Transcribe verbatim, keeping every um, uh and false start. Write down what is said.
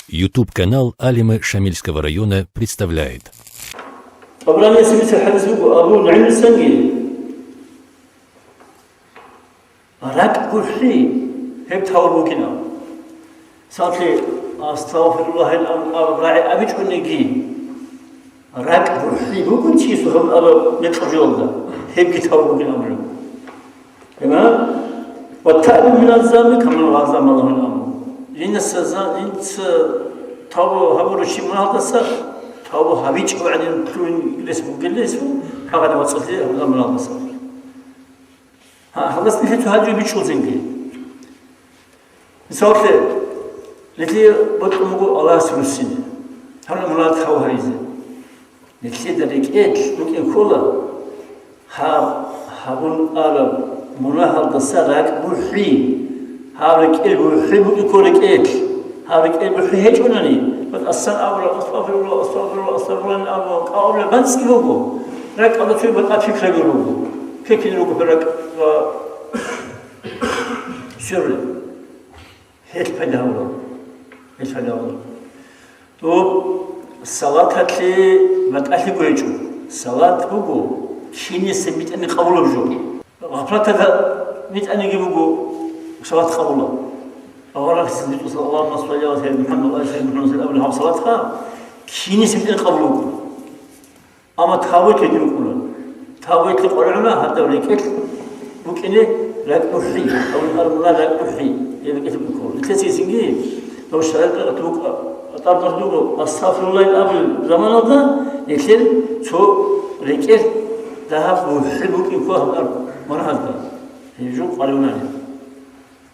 YouTube-канал Алимы Шамильского района представляет. ТӀабараниясе бицараб хӀадис буго, Абу НугӀаймицанги ракӀ гурхӀи гьеб тавбу бугин абун. Мисаллъи, «Астагъфируллагь» аб-, аб-, рагӀи абичӀониги, ракӀ гурхӀи бугин чиясул гьеб абаб мекъаб жоялда, гьебги тавбу бугин абулеб. Гьеб, «Ва таъбу миназ-занби каман ла занба лагьу» абун. Жинца за-, жинца тавбу гьабурав чи мунагьалдаса тавбу гьабичӀев гӀадин лъугьин рес бугелъул, гьагъадин вацӀцӀалъи гьабураб мунагьалдаса. Гьа, гьалдаса нилъее цо гьадин бичӀчӀулзинги. Мисаллъи, нилъее бокьун буго Аллагьасе руссине. Гьанна мунагьал тавбу гьабизе. Нилъеда рекӀелъ букӀин ккола гьаб гьабун араб мунагьалдаса ракӀ бухӀи. Гьаб рекӀел бухӀи букӀин ккола рекӀелъ. Гьаб рекӀел бухӀи гьечӀунани, батӀасан абураб, «Астагъфируллагь, астагъфируллагь, астагъфируллагь» абун, кӀаубилеб бацӀцӀи буго. РакӀалда цо батӀа пикраби руго. Пикри руго ракӀ ва сверли. Гьелъ пайда гьабураб. Гьелъ пайда гьабураб. Доб салаталъе батӀалъиго гьечӀо. Салат буго киниса битӀани къабулаб жо. Гъафлаталда битӀаниги буго салат къабулаб. Аварагасда битӀун салат, «Аллагьумма салли гӀала сайидина МухӀаммад ва гӀала али сайидина МухӀаммад» абулеб гьаб салатха киниса битӀани къабул буго. Амма тавбаялъе дин ккола. Тавбаялъе къваригӀуна гьадаб рекӀелъ букӀине ракӀ бухӀи, гьаб армуна ракӀ бухӀи, гьеб рекӀелъ букӀуна. Нилъеца гьесинги, гьав шаригӀаталда тӀадаб буго, «Астагъфируллагь» абулеб заманалда, нилъер цо рекӀелъ дагьаб бухӀи букӀин ккола гьаб ар-, мунагьалда. Гьеб жо къваригӀунани.